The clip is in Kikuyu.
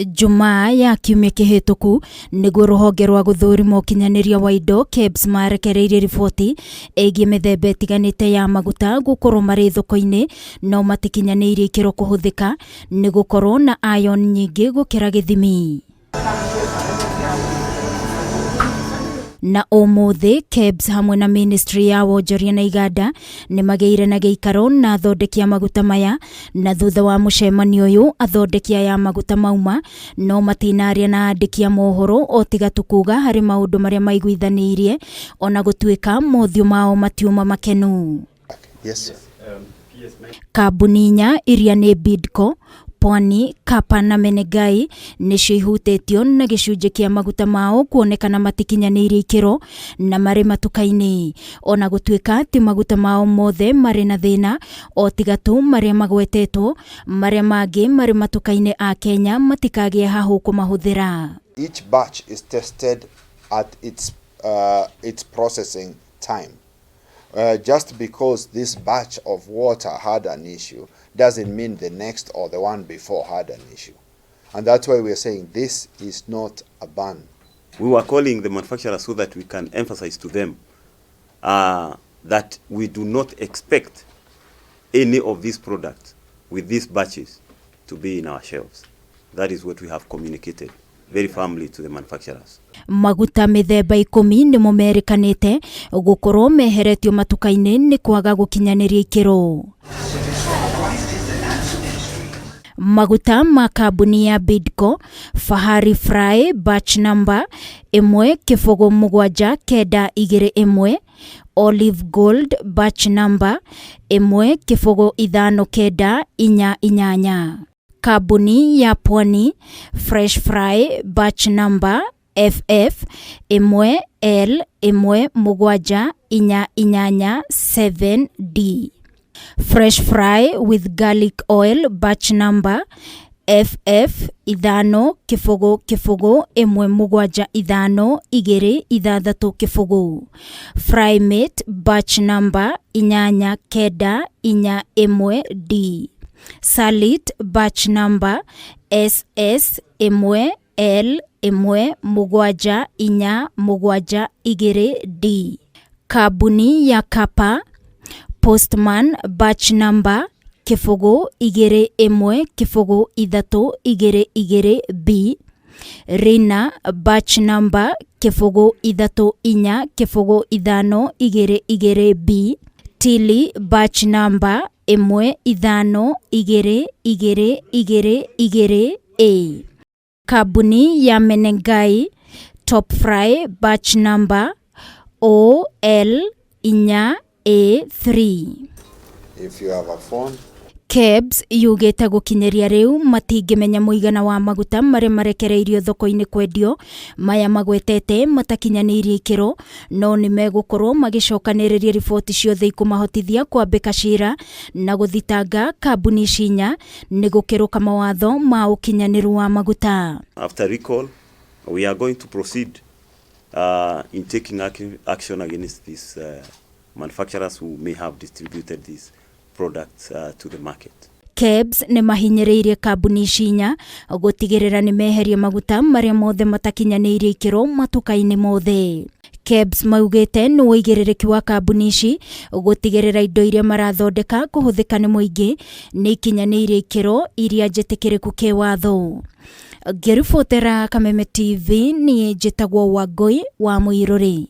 Jumaa ya kiumia kĩhĩtũku nĩguo rũhonge rwa gũthũrima ũkinyanĩria wa indo KEBS marekereirie riboti ĩgiĩ mĩthemba ĩtiganĩte ya maguta gũkorwo marĩ thoko-inĩ no matikinyanĩirie ikĩro kũhũthĩka nĩ gũkorwo na iron nyingĩ gũkĩra gĩthimi. Na ũmũthĩ KEBS hamwe na ministry ya wonjoria na iganda nĩ magĩire na gĩikaro na athondeki a maguta maya, na thutha wa mũcemanio ũyũ athondeki aya a maguta mauma no matinaria na andĩki a mohoro o tiga tu kuga harĩ maũndũ marĩa maiguithanĩirie ona gũtuĩka mothiũ mao matiuma makenu. Yes. Kambuni inya iria nĩ Bidco, Pwani, Kapa na Menegai nĩcio ihutĩtio na gĩcunjĩ kĩa maguta mao kuonekana matikinyanĩirie ikĩro na marĩ matuka-inĩ. Ona gũtuĩka ti maguta mao mothe marĩ na thĩna, o tiga tu marĩa magwetetwo, marĩa mangĩ marĩ matuka-inĩ a Kenya matikagĩe hahũ kũmahũthĩra. Each batch is tested at its processing time. Just because this batch of water had an issue doesn't mean the next or the one before had an issue. And that's why we're saying this is not a ban. We were calling the manufacturers so that we can emphasize to them that we do not expect any of these products with these batches to be in our shelves. That is what we have communicated very firmly to the manufacturers. Maguta mĩthemba 10 nĩmo merĩkanĩte gũkorwo meheretio matuka-inĩ nĩ kwaga gũkinyanĩria ikĩro. Maguta ma kambuni ya Bidco Fahari Fry batch number 1 0 7 9 2 1, Olive Gold batch number 1 0 5 9 4 8. Kambuni ya Pwani Fresh Fry batch number FF 1 L 1 7 4 8 7D. Fresh Fry with garlic oil batch number FF 5 0 0 1 7 5 2 6 0. Frymate batch number 8 9 4 1 D. Salit batch number SS 1 L 1 7 4 7 2 D. Kambuni ya Kapa Postman batch number 0 2 1 0 3 2 2 B. Rina batch number 0 3 4 0 5 2 2 B. Tili batch number 1 5 2 2 2 2 A. Kambuni ya Menengai Top Fry batch number OL 4 A3. If you have a phone, KEBS yugĩte gũkinyĩria rĩu matingĩmenya mũigana wa maguta marĩa marekereirio thoko-inĩ kwendio maya magwetete matakinyanĩirie ikĩro, no nĩ megũkorwo magĩcokanĩrĩria riboti ciothe ikũmahotithia kwambĩka cira na gũthitanga kambuni ici inya nĩ gũkĩrũka mawatho ma ũkinyanĩru wa maguta. After recall, we are going to proceed in taking action against these manufacturers who may have distributed these products to the market. KEBS nĩ mahinyĩrĩirie kambuni ici inya gũtigĩrĩra nĩ meheria maguta marĩa mothe matakinyanĩirie ikĩro matuka-inĩ mothe. KEBS maugĩte nĩ ũigĩrĩrĩki wa kambuni ici gũtigĩrĩra indo iria marathondeka kũhũthĩka nĩ mũingĩ nĩ ikinyanĩirie ikĩro iria njĩtĩkĩrĩku kĩwatho. Ngĩribotera Kameme TV, niĩ njĩtagwo Wangũi wa Mũirũrĩ.